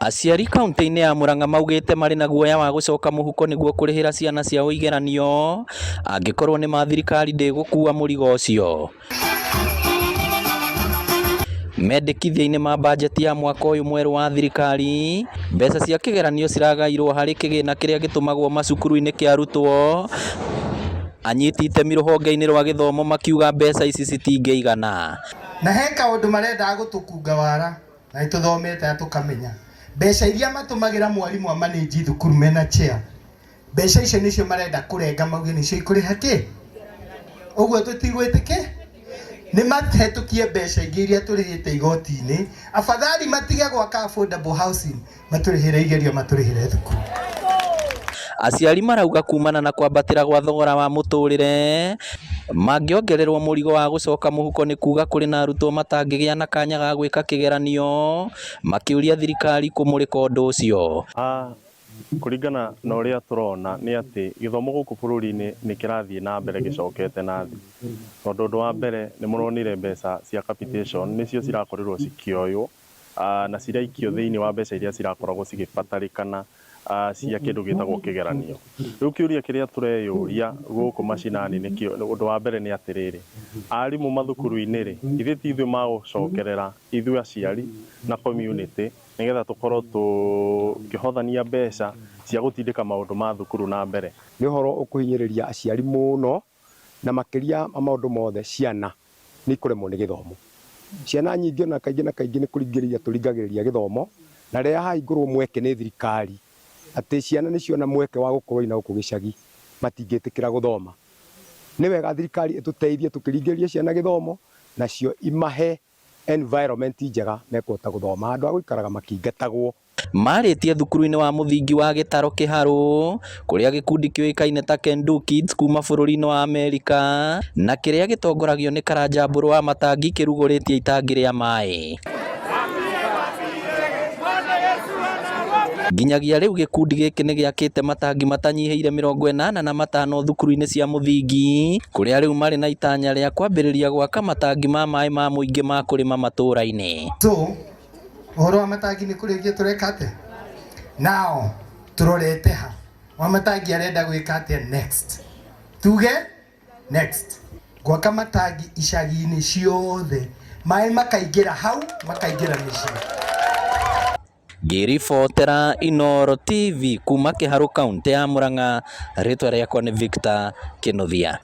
Aciari kaunti-inĩ ya Murang'a maugĩte marĩ na guoya wa gũcoka mũhuko nĩguo kũrĩhĩra ciana ciao igeranio angĩkorwo nĩ ma thirikari ndĩgũkua mũrigo ũcio. Mendekithia-inĩ ma bajeti ya mwaka ũyũ mwerũ wa thirikari, mbeca cia kĩgeranio ciragairwo harĩ kĩgĩna kĩrĩa gĩtũmagwo macukuru-inĩ kĩa arutwo, anyiti itemi rũhonge-inĩ rwa gĩthomo makiuga mbeca ici citingĩigana. Na he kaũndũ marendaga gũtũkunga wara na nĩ tũthomete na tũkamenya mbeca iria matũmagĩra mwarimũ amanĩnji thukuru mena chair, mbeca icio nĩcio marenda kũrenga mauge nĩcio ikũrĩha kĩ ũguo. Tũtigwĩtĩkĩ nĩ mahetũkie mbeca ingĩ iria tũrĩhĩte igoti-inĩ. Afadhali matige gwaka affordable housing, matũrĩhĩre igerio, matũrĩhĩre thukuru. Aciari marauga kumana na kwambatĩra gwa thogora wa mũtũrĩre, mangĩongererwo mũrigo wa gũcoka mũhuko nĩ kuga kũrĩ na arutwo matangĩgĩa na kanya ga gwĩka kĩgeranio, makĩũria thirikari kũmũrĩka ũndũ ũcio. Kũringana na ũrĩa tũrona nĩ atĩ gĩthomo gũkũ bũrũri-inĩ nĩ kĩrathiĩ na mbere gĩcokete na thĩ, tondũ ũndũ wa mbere nĩ mũronire mbeca cia capitation nĩcio cirakorirwo cikĩoywo na ciraikio thĩinĩ wa mbeca iria cirakoragwo cigĩbatarĩkana cia kĩndũ gĩtagwo kĩgeranio. Rĩu kĩũria kĩrĩa tũreyũria gũkũ macinani nĩkĩo, ũndũ wa mbere nĩ atĩrĩrĩ, arimũ mathukuru-inĩ rĩ, ithuĩ ti ithuĩ magũcokerera ithuĩ aciari na community nĩgetha tũkorwo tũkĩhothania mbeca cia gũtindĩka maũndũ ma thukuru na mbere? Nĩ ũhoro ũkũhinyĩrĩria aciari mũno, na makĩria ma maũndũ mothe ciana nĩ ikũremwo nĩ gĩthomo. Ciana nyingĩ ona kaingĩ na kaingĩ nĩ kũringĩrĩria tũringagĩrĩria gĩthomo, na rĩrĩa hahingũrwo mweke nĩ thirikari atĩ ciana nĩ ciona mweke wa gũkorwo ina gũkũ gĩcagi, matingĩtĩkĩra gũthoma. Nĩ wega thirikari ĩtũteithie tũkĩringĩrĩrie ciana gĩthomo, nacio imahe environment njega mekũhota gũthoma handũ ha gũikaraga makĩingatagwo. Marĩtie thukuru-inĩ wa mũthingi wa Gĩtaro Kĩharũ, kũrĩa gĩkundi kĩũĩkaine ta Kendu Kids kuma bũrũri-inĩ wa Amerika na kĩrĩa gĩtongoragio nĩ Karanja Mbũrũ wa Matangi kĩrugũrĩtie itangi rĩa maĩ. Nginyagia rĩu gĩkundi gĩkĩ nĩ gĩakĩte matangi matanyihĩire 85 thukuru-inĩ cia mũthingi, kũrĩa rĩu marĩ na itanya rĩa kwambĩrĩria gwaka matangi ma maĩ ma mũingĩ ma kũrĩma matũra-inĩ. So ũhoro wa matangi nĩ kũrĩkia tũreka atĩa nao tũrorete ha wa matangi arenda gwĩka atĩa next? Tuge next gwaka matangi icagi-inĩ ciothe, maĩ makaingĩra hau, makaingĩra mĩciĩ. Ngĩribotera Inooro TV kuma Kĩharũ, kaũntĩ ya Murang'a, rĩtwa rĩakwa nĩ Victor Kĩnuthia.